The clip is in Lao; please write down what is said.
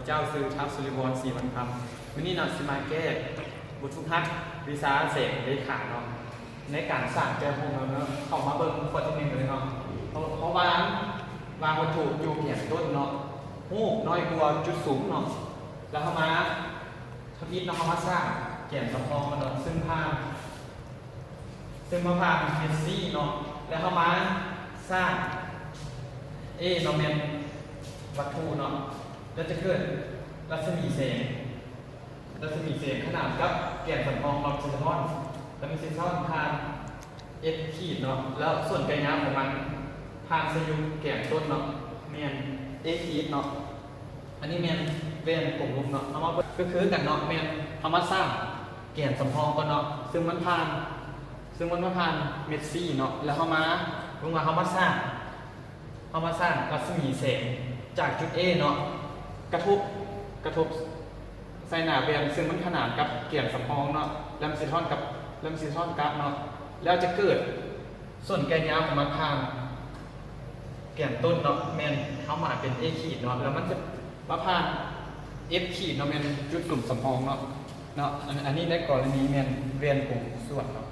ເຈົ້າຊື່ ທ້າວ ສຸລິວອນ ສີວັນຄຳ. ມື້ນີ້ເນາະ ຊິມາແກ້ບົດຝຶກຫັດວິຊາແສງເລຂາເນາະ ໃນການສ້າງແກ້ວໂຮມເນາະ. ເຂົ້າມາເບິ່ງຂໍ້ທີໜຶ່ງເລີຍເນາະ. ເຮົາ ເຮົາວາງ ວາງວັດຖຸຢູ່ແກນຕົ້ນເນາະ ຮູບນ້ອຍກວ່າຈຸດສູງເນາະ ແລ້ວເຮົາມາທຳອິດເນາະ ເຮົາມາສ້າງແກນສຳຮອງເນາະ ຊຶ່ງຜ່ານ ຊຶ່ງມາຜ່ານເມັດຊີເນາະ ແລ້ວເຮົາມາສ້າງເອເນາະ ແມ່ນວັດຖຸເນາະ ແລ້ວຈະເກີດລັດສະໝີແສງ ລັດສະໝີແສງຂະໜານກັບແກນສຳຮອງເນາະ ສະທ້ອນ ແລ້ວມັນສະທ້ອນຜ່ານເອັກຂີດເນາະ ແລ້ວສ່ວນໄກຍາວຂອງມັນຜ່ານໃສ່ຢູ່ແກນຕົ້ນເນາະ ແມ່ນເອຂີດເນາະ. ອັນນີ້ແມ່ນແວ່ນກົງລົມເນາະ ເຮົາມາເບິ່ງ ກໍຄືກັນເນາະ ແມ່ນເຮົາມາສ້າງແກນສຳຮອງກ່ອນເນາະ ຊຶ່ງມັນຜ່ານ ຊຶ່ງມັນມາຜ່ານເມັດຊີເນາະ ແລ້ວເຮົາມາເບິ່ງວ່າເຮົາມາສ້າງ ເຮົາມາສ້າງລັດສະໝີແສງຈາກຈຸດເອເນາະ ກະທົບ ກະທົບໃສ່ໜ້າແວ່ນ ຊຶ່ງມັນຂະໜານກັບແກນສຳຮອງເນາະ ແລ້ວມັນສະທ້ອນກັບ ແລ້ວມັນສະທ້ອນກັບເນາະ ແລ້ວຈະເກີດ ສ່ວນໄກຍາວຂອງມັນຜ່ານແກນຕົ້ນເນາະ ແມ່ນເຮົາໝາຍເປັນເອຂີດເນາະ ແລ້ວມັນຈະມາຜ່ານເອັກຂີດເນາະ ແມ່ນຈຸດກຸ່ມສຳຮອງເນາະ ເນາະ. ອັນ ອັນນີ້ໃນກໍລະນີແມ່ນແວ່ນກົງລົມສ່ວນເນາະ.